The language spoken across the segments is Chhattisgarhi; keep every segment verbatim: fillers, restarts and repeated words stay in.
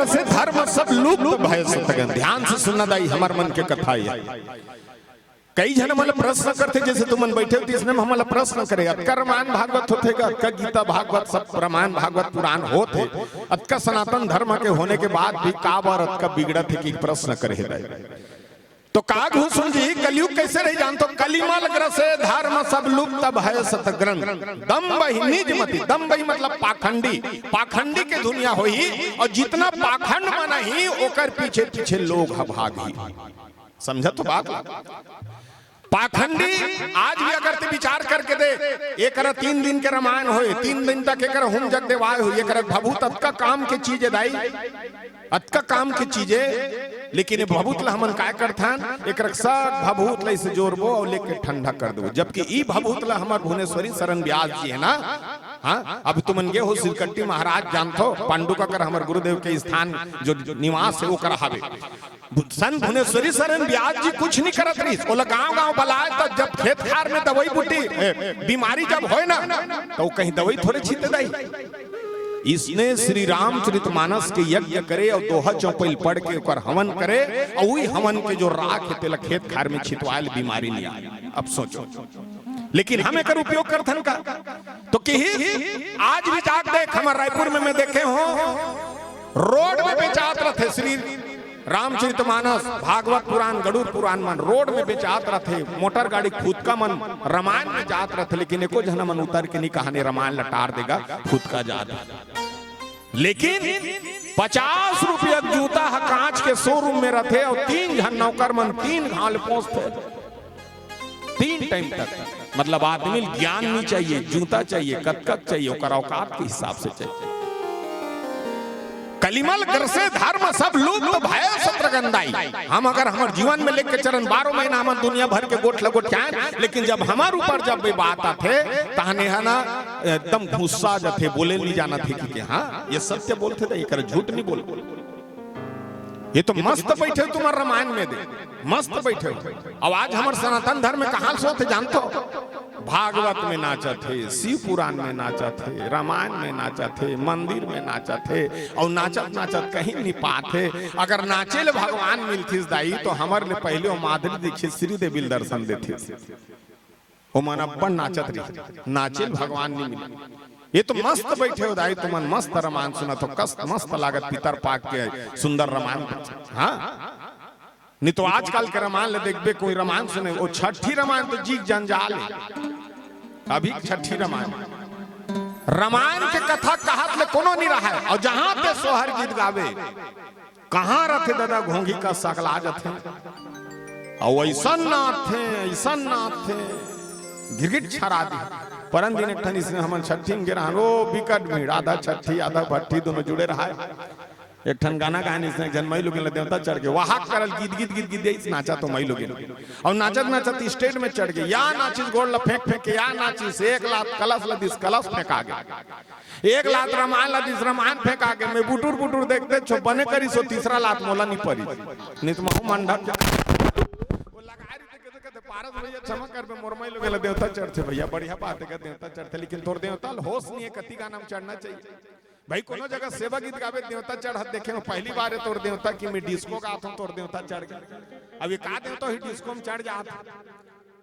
से धर्म सब लुप्त भय सतगन। ध्यान से सुनना दाई, हमर मन के कथा ये। कई झन हमन ल प्रश्न करथे, जैसे तुमन बैठे हो, तिसने में हमन ल प्रश्न करे, अतका रामायण भागवत होथे गा, अतका गीता भागवत, सब रामायण भागवत पुराण होथे, अतका सनातन धर्म के होने के बाद भी काबर अतका बिगड़त हे कि प्रश्न करे हे दाई। तो का घुसुन जी, कलयुग कैसे रही जानथो? कलिमल ग्रसे धर्म सब लुप्त भय सतग्रंथ। दम्भ ही निज मति, दम्भ ही मतलब पाखंडी, पाखंडी के दुनिया होही, और जितना पाखंड मन ही ओकर पीछे पीछे लोग ह भागही। समझत हो बात? पाखंडी आज भी अगर ते विचार करके दे, एकरा तीन दिन के रामायण होए, तीन दिन तक एकरा होम जग देवाय होए, एकरा भभूत अतका काम के चीज हे दाई, अतका काम के चीज हे, लेकिन ये भभूत ला हमन काय करथन, एकरा सब भभूत ला इसे जोरबो और लेके ठंडा कर देबो। जबकि ई भभूत ला हमर भुवनेश्वरी शरण व्यास जी हे ना, हाँ, अब तुमन गे हो सिरकट्टी महाराज जानथो, पांडु काकर हमर गुरुदेव के स्थान जो निवास हे ओकर हावे। संत भुवनेश्वरी शरण व्यास जी कुछ नहीं करत रहिस, ओला गांव गांव बलाय, तब जब खेत खार में दवाई बूटी, ए, बीमारी जब होय ना, तो कहीं दवाई थोड़े छीते दाई। इसने श्री रामचरित मानस के यज्ञ करे और दोहा चौपैल पढ़ के ओकर हवन करे, और वही हवन के जो राख हे तेला खेत खार में छितवाय ले बीमारी नहीं आए। अब सोचो, लेकिन हम एकर उपयोग करथन का? तो किही आज भी जाग देख, हमर रायपुर में मैं देखे हो, रोड में बेचात रथे श्री रामचरित मानस, भागवत पुराण, गरुड़ पुराण मन रोड में बेचात रथे, मोटर गाड़ी फुतका मन रामायण में जात रथे, लेकिन एको झन मन उतर के नहीं कहाने रामायण ल टार देगा, फुतका जात। लेकिन पचास रुपया के जूता ह कांच के शोरूम में रथे और तीन झन नौकर मन तीन घांव ले पोंछथे। तीन टाइम तक, मतलब, आदमी ल ज्ञान नहीं चाहिए, जूता चाहिए, कतकत चाहिए, ओकर औकात के हिसाब से चाहिए। कलिमल ग्रसे धर्म सब लुप्त भय सतग्रंथ दाई। हम अगर हमर जीवन में लेके चलन, बारह महीना हमन दुनिया भर के गोठ लगोट के आएन, लेकिन जब हमर ऊपर जब भी बात आथे, तहने है ना, एकदम गुस्सा जाथे, बोले नहीं जाना थे कि, कि हाँ, ये सत्य बोलथे दाई, एकर झूठ नहीं बोल। ये तो मस्त बैठे हो तुम्हार रामायण में दे, मस्त बैठे हो। अब आज हमर सनातन धर्म में कहाँ सोते जानथो? भागवत में नाचत हे, शिव पुराण में नाचत हे, रामायण में नाचत हे, मंदिर में नाचत हे, और नाचत नाचत कहीं नहीं पात हे। अगर नाचे ले भगवान मिलथिस दाई, तो हमर ले पहले वो माधुरी दीक्षित श्रीदेवी ल दर्शन देथिस। ओमन अब्बड़ नाचत रही, नाचे ल भगवान नहीं मिले। ये तो मस्त बैठे हो दाई, तुमन मस्त रामायण सुनत हो, कस मस्त लागत पितर पाक के सुंदर रामायण। हाँ, नहीं तो आजकल के रामायण ले देखबे, कोई रामायण सुने, वो छठी रामायण तो जीक जंजाल हे। अभी छठी रामायण, रामायण के कथा कहत ले कोनो नहीं रहा है, और जहां पे सोहर गीत गावे, कहाँ रथे दादा, घोंघी कस सकला जथे। अउ अइसन नाचथे, अइसन नाचथे, गिरगिट छरा दी। परन दिन एक ठन इसने हमन छट्ठी में गे रहन, ओ बिकट भीड़, आधा छट्ठी, आधा भट्ठी, दोनों जुड़े रहा। एक ठन गाना गाएन इसने, एक झन मई लोगिन ल देवता चढ़ के, वाहक करल गीत, गीत, गीत, गीत, गीत, नाचा तो मई लोगिन। अउ नाचत, नाचत stage में चढ़ के, या नाचिस गोड़ ल फेंक, फेंक के, या नाचिस, एक लात कलश ल दिस, कलश फेंका गे। एक लात रामायण ला दिस, रामायण फेंका गे। मैं बुटुर बुटुर देखते छो, बने करिस हो, तीसरा लात मोला नहीं परी, नहीं तो महू मंडा के। वो लगा रही थी, कहते, कहते, "पारस भैया, क्षमा करबे, मोर मई लोगिन ल देवता चढ़थे भैया।" बढ़िया बात हे, देवता चढ़थे, लेकिन तोर देवता ल होश नहीं हे, कति गाना में चढ़ना चाहिए भाई। कोनो जगह सेवा गीत गावे, देवता चढ़त देखे हो, पहली बार हे तोर देवता कि मैं disco गात हूँ, तोर देवता चढ़ गया। अब ये का देवता ही disco में चढ़ जात?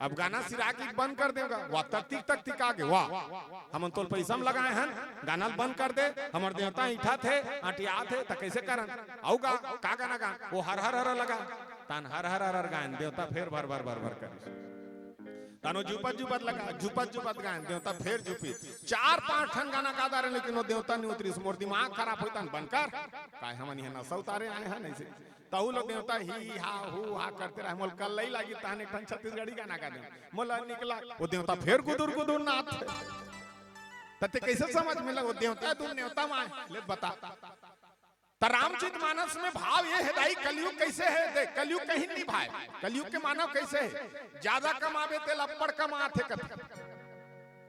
अब गाना सिरा के बंद कर देगा, वाह, तक तिक, तक तिक आगे, वाह, हमन तोल पैसा में लगाए हन, गाना ल बंद कर दे, हमर देवता ईठा थे, अटिया थे, त कैसे करन? अउ गा, का गाना गा? वो हर हर हर लगा, तान हर हर हर हर गायन, देवता फेर भर भर भर भर कर। तानो जुपत जुपत लगा, जुपत जुपत गायन, देवता फेर जुपी। चार पांच ठन गाना गा डारे, लेकिन वो देवता नहीं उतरिस। मोर दिमाग खराब होई, तान बंद कर, काय हमन यहाँ नशा उतारे आए हैं, नहीं से। तहू लो देवता ही हा हू हा करते रहे, मोल कल्लई लागी, तहन एक ठन छत्तीसगढ़ी गाना गा दे। मोला निकला, वो देवता फेर गुदुर गुदुर नाच। तते कैसे समझ में लगा, वो देवता तू नेवता माय, ले बता। त रामचरित मानस में भाव ये हे दाई, कलयुग कैसे हे? देख, कलयुग कहीं नहीं भाई, कलयुग के मानव कैसे हे? ज्यादा कमावे तेल अब्बड़ कमाथे कथे।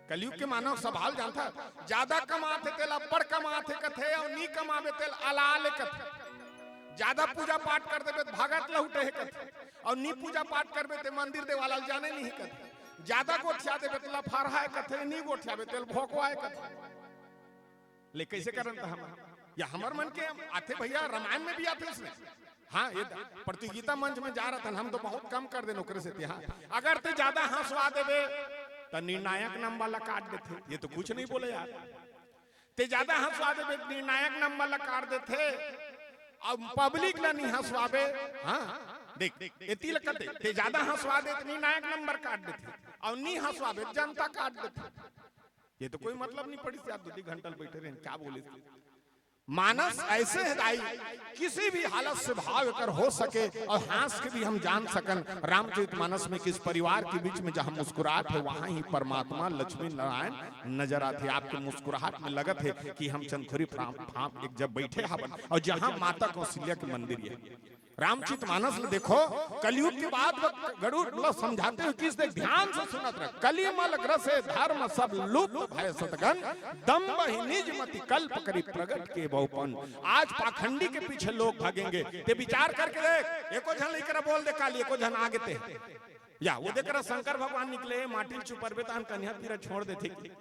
कलयुग के मानव स्वभाव जानथा, ज्यादा कमाथे तेल अब्बड़ कमाथे कथे, अउ नी कमावे तेल अलाल कथे। ज्यादा पूजा पाठ कर देबे त भगत लहुटे हे कथे, अउ नी पूजा पाठ करबे ते मंदिर देवाला ल जाने नहीं कथे। ज्यादा गोठिया देबे तेल फरहा हे कथे, नी गोठियाबे तेल भोकवा हे कथे। ले कैसे करन त हम? या हमर मन के आथे भैया, रामायण में भी आथे उसने। हाँ, ये द-, प्रतियोगिता मंच में जा रहा था, हम तो बहुत कम कर देन ओकरे से ते, हाँ। अगर ते ज्यादा हंसवा देबे, त निर्णायक नंबर ला काट देथे। ये तो कुछ नहीं बोले यार। ते ज्यादा हंसवा देबे, निर्णायक नंबर ला काट देथे। अब पब्लिक ला नहीं हंसवाबे, हाँ, देख, एती ला कते, ते ज्यादा हंसवा दे, त निर्णायक नंबर काट देथे। और नहीं हंसवाबे, जनता काट देथे। ये तो कोई मतलब नहीं पड़िस यार, दो तीन घंटा बैठे रहे, क्या बोले? मानस ऐसे है दाई, किसी भी हालत से भाव एकर हो सके और हंस के भी हम जान सकन। रामचरित मानस में किस परिवार के बीच में जहां मुस्कुराहट है, वहां ही परमात्मा लक्ष्मी नारायण नजर आथे। आपके मुस्कुराहट में लगत है कि हम चंदखुरी फांप, फांप एक जब बैठे हवन और जहां माता कौशल्या के मंदिर है। रामचरित मानस ल देखो, कलयुग के बाद वो गरुड़ ल समझाते हुए किस, देख, ध्यान से सुनत रह। कलिमल ग्रसे धर्म सब लुप्त भय सतगन, दम्भ ही निज मति कल्प करी प्रगट के बहुपन। आज पाखंडी के पीछे लोग भागेंगे। ते विचार करके देख, एको झन लइका बोल दे काली, एको झन आगे ते। या वो देख रहा, शंकर भगवान निकले, माटी ल चुपरबे तहन कन्या पीरा छोड़ देथे।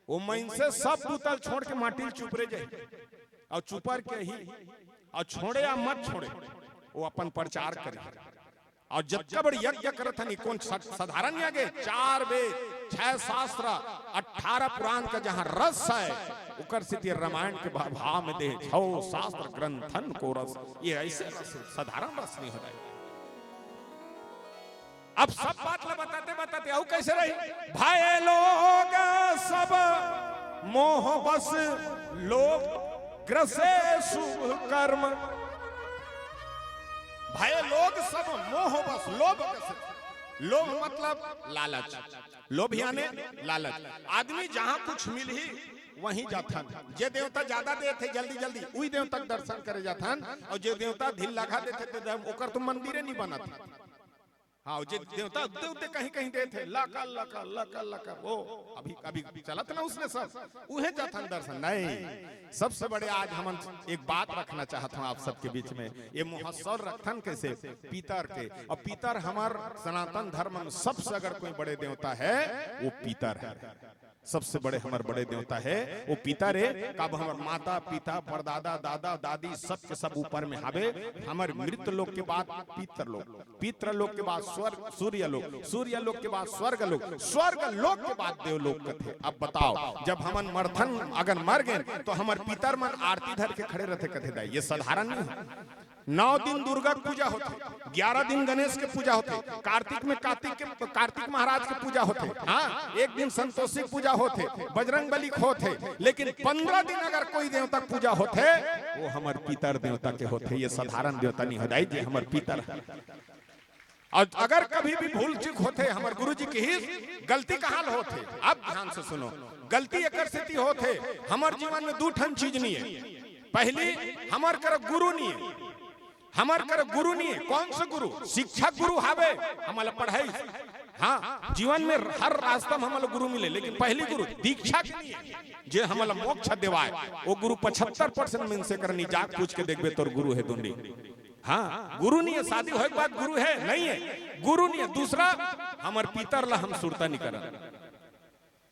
वो मइनसे सब दूत ल छोड़ के माटी ल चुपरे जाही। और चुपर के ही, और छोड़े या मत छोड़े, वो अपन प्रचार करी। और जतका बड़ यज्ञ करत हन, कोन सा-, साधारण यज्ञ? चार वेद, छह शास्त्र, अठारह पुराण का जहां रस है, ओकर सेती रामायण के भा-, भाव में दे, छो शास्त्र ग्रंथन को रस। ये ऐसे रस, साधारण रस नहीं होता है। अब सब बात ला बताते बताते अउ कैसे रही? भय लोग सब मोह बस, लोभ ग्रसे शुभ कर्म। भय लोग सब मोह बस, लोभ ग्रसे। लोभ मतलब लालच, लोभ यानी लालच। आदमी जहां कुछ मिलही वहीं जाथन। जे देवता ज्यादा देथे जल्दी जल्दी, उही देवता के दर्शन करे जाथन, और जे देवता ढील लगा देथे ते देव-, ओकर तो मंदिरे नहीं बनत। हाँ, जे देवता उत्ते उत्ते कहीं कहीं देथे, लकर लकर लकर लकर, वो अभी अभी चलत ना उसने सब, उहे जाथन दर्शन नहीं। सबसे बड़े आज हमन एक बात रखना चाहत हूँ आप सबके बीच में, ये महोत्सव रखथन कैसे? पितर के। और पितर हमर सनातन धर्म में सबसे अगर कोई बड़े देवता है, वो पितर है। सबसे बड़े हमर बड़े देवता है वो पितर ए। कब हमर माता, पिता, परदादा, दादा, दादी, सब के सब ऊपर में हावे। हमर मृत लोक के बाद पितर लोक, पितर लोक के बाद स्वर्ग, सूर्य लोक, सूर्य लोक के बाद स्वर्ग लोक, स्वर्ग लोक के बाद देवलोक कथे। अब बताओ, जब हमन मरथन, अगर मर गेन, तो हमर पितर मन आरती धर के खड़े रहथे, कथे, "दाई, ये साधारण नहीं है।" नौ दिन दुर्गा के पूजा होथे, ग्यारह दिन गणेश के पूजा होथे, कार्तिक में कार्तिक के, कार्तिक महाराज के पूजा होथे, हाँ, एक दिन संतोषी के पूजा होथे, बजरंग बली के होथे, लेकिन पंद्रह दिन अगर कोई देवता के पूजा होथे, वो हमर पितर देवता के होथे। ये साधारण देवता नहीं हो दाई, ये हमर पितर है। और अगर कभी भी भूल चूक होथे, हमर गुरुजी कहिस, गलती कहाँ ले होथे? अब ध्यान से सुनो, गलती एकर सेती होथे, हमर जीवन में दू ठन चीज नहीं है। पहली, हमर कर गुरु नहीं है, हमर कर गुरु नहीं है। कौन से गुरु? शिक्षक गुरु हावे, हमला पढ़ाई। हाँ, जीवन में हर रास्ता में हमला गुरु मिले, लेकिन पहली गुरु दीक्षा के नहीं है, जे हमला मोक्ष देवाए, वो गुरु पचहत्तर परसेंट मनसे कर नहीं। जाके पूछ के देखबे, तोर गुरु है दुंडी। हाँ, गुरु नहीं है, शादी होए के बाद गुरु है, नहीं है, गुरु नहीं है। दूसरा, हमर पितर ला हम सुरता नहीं करन।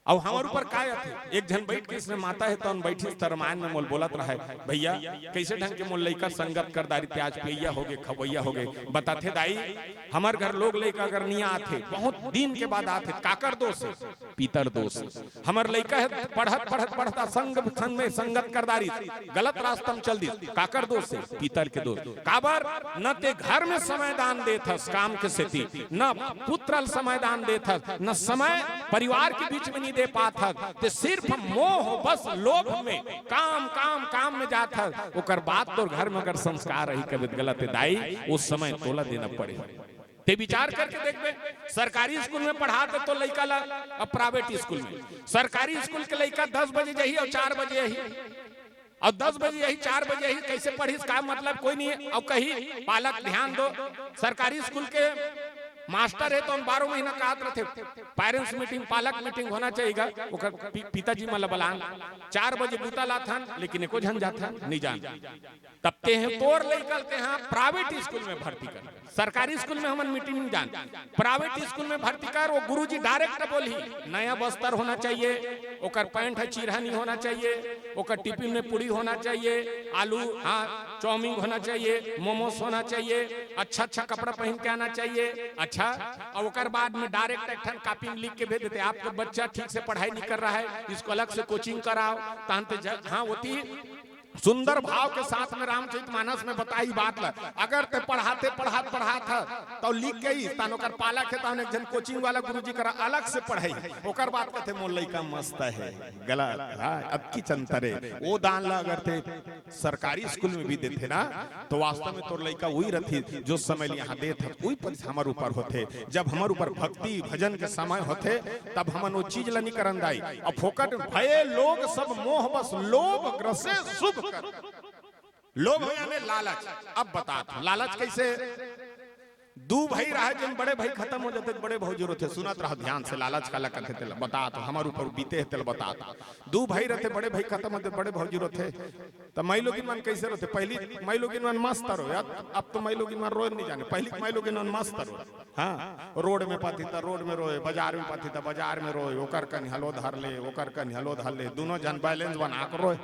अब हमर ऊपर का आथे? एक झन बैठ के इसने माता है तौन बैठी त रामायण में मोल बोलत रहा है, "भैया, कैसे ढंग के मोल लइका संगत कर दारी ते आज पियैया हो गे, खवैया हो गे।" बताथे, "दाई, हमर घर लोग लइका अगर नहीं आथे, बहुत दिन के बाद आथे, काकर दोष है?" पितर दोष। हमर लइका है पढ़त, पढ़त, पढ़त संग, संग में संगत कर दारी, गलत रास्ता में चल दी, काकर दोष है? पितर के दोष। काबर? न ते घर में समय दान देथस काम के सेती, न पुत्र ल समय दान देथस, न समय परिवार के बीच में नहीं दे पाथस, ते सिर्फ मोह बस लोभ में काम, काम, काम में जाथस। ओकर बाद तोर घर में अगर संस्कार रही कभी गलत है दाई, उस समय तोला देना पड़े। ते विचार करके देखबे, सरकारी स्कूल में पढ़ात तो लइका ला, अब प्राइवेट स्कूल में, सरकारी स्कूल के लइका दस बजे जाही और चार बजे आही, और दस बजे आही, चार बजे आही, कैसे पढ़िस, का मतलब, कोई नहीं। और कही, "पालक ध्यान दो, सरकारी स्कूल के मास्टर हे तो हम बारह महीना कहत रथे, पेरेंट्स मीटिंग, पालक मीटिंग होना चाहिए गा। ओकर पि-, पिताजी मन ला बलान, चार बजे बूता लाथन, लेकिन एको झन जाथन, नहीं जान। तब ते हैं तोर लइका ल ते हाँ प्राइवेट स्कूल में भर्ती कर, सरकारी स्कूल में हमन मीटिंग नहीं जान, प्राइवेट स्कूल में भर्ती कर। वो गुरुजी डायरेक्ट बोलही, नया बस्तर होना चाहिए, ओकर पैंट है चीरहा नहीं होना चाहिए, ओकर टिफिन में पूड़ी होना चाहिए, आलू, हाँ, चाउमीन होना चाहिए, मोमोस होना चाहिए, अच्छा अच्छा कपड़ा पहन के आना चाहिए। अच्छा, और ओकर बाद में डायरेक्ट एक ठन कॉपी में लिख के भेज देते, आपका बच्चा ठीक से पढ़ाई नहीं कर रहा है, इसको अलग से कोचिंग कराओ। तहन ते ज-, हाँ, होती सुंदर भाव के साथ में रामचरित मानस में बताई बात ल। अगर ते पढ़ाते, पढ़ात, पढ़ात ह, तो लिख के ही तहन ओकर पालक है, तहन एक झन कोचिंग वाला गुरुजी करा अलग से पढ़ाई। ओकर बाद कहते, "मोर लइका मस्त है।" गलत, हाँ, अतकी चंतर हे। वो दान ला अगर ते सरकारी स्कूल में भी देथे ना, तो वास्तव में तोर लइका वही रथे, जो समय ले यहाँ देत हस, वही पद हमर ऊपर होथे। जब हमर ऊपर भक्ति भजन के समय होथे, तब हमन वो चीज ला नहीं करन दाई। अब फोकट में भये लोग सब मोह बस लोभ ग्रसे शुभ कर। लोभ यानी लालच। अब बतात हूँ, लालच कैसे? दू भाई रहे, जब बड़े भाई खतम हो जाथे, बड़े भौजी रोथे। सुनत रहो ध्यान से, लालच काला कथे, तेला बतात हूँ, हमर ऊपर बीते हे, तेला बतात हूँ। दू भाई रथे, बड़े भाई खतम हो जाथे, बड़े भौजी रोथे। त माई लोगिन मन कैसे रोथे? पहली माई लोगिन मन मस्त रोय, अब, अब तो माई लोगिन मन रोय नहीं जाने, पहली माई लोगिन मन मस्त रोय। हाँ, रोड में पाती त रोड में रोय, बाजार में पाती त बाजार में रोय, ओकर कन हलो धर ले, ओकर कन हलो धर ले, दोनों झन बैलेंस बना के रोय।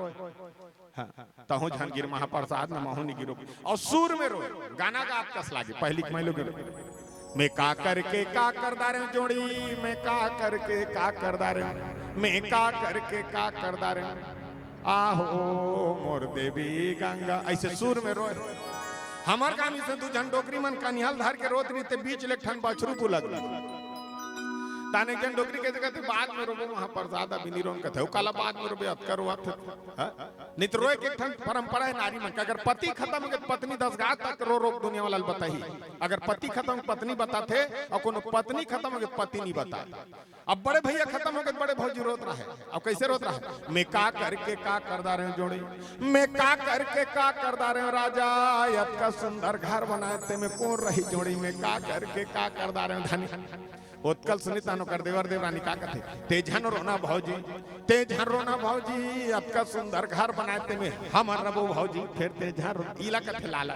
हाँ, तहूँ झन गिर महाप्रसाद न महूँ नि गिरो। और सुर में रोय, गाना गात कस लागे, पहली माई लोगिन। मैं का करके का कर डारेंव जोड़ी, मैं का करके का कर डारेंव, मैं का करके का कर डारेंव, आहो मोर देवी गंगा, ऐसे सुर में रोय। हमर गांव से दू झन डोकरी मन कनिहल धर के रोत रहिथे, बीच ले एक ठन बछरू बुलक गे। तहन एक झन डोकरी कथे, कथे, "बाद में रोबो महाप्रसाद, अभी नी रोन।" कथे, "ओ काला बाद में रोबे, अतका रोवत हे?" हाँ? नहीं तो रोय के एक ठन परंपरा हे नारी मन के, अगर पति खतम हो गे त पत्नी दस घात तक रो रो के दुनिया वाला ल बताही। अगर पति खतम, पत्नी बताथे, और कोनो पत्नी खतम हो गे त पति नहीं बता। अब बड़े भैया खतम हो गे त बड़े भौजी रोत रहे। अब कैसे रोत रहे? मैं का करके का कर डारेंव जोड़ी, मैं का करके का कर डारेंव राजा, अतका सुंदर घर बनाए ते में कोन रही जोड़ी, मैं का करके का कर डारेंव धनी। ओतका ल सुनी तहन ओकर देवर देवरानी का कथे, "ते झन रोना भौजी, ते झन रोना भौजी, अतका सुंदर घर बनाए ते में हमन रबो भौजी, फेर ते झन रो।" इला कथे लाला।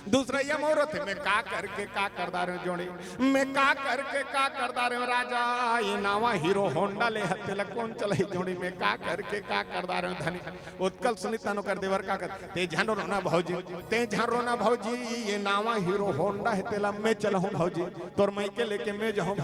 दूसरा ये मोर होथे, "मैं का करके का कर डारेंव जोड़ी, मैं का करके का कर डारेंव राजा, ये नावा हीरो होंडा ले हते ला कोन चलाही जोड़ी, मैं का करके का कर डारेंव धनी।" ओतका ल सुनी तहन ओकर देवर का कथे, "ते झन रोना भौजी, ते झन रोना भौजी, ये नावा हीरो होंडा हे तेला मैं चलाहूँ भौजी, तोर मइके लेके मैं जाहूँ।"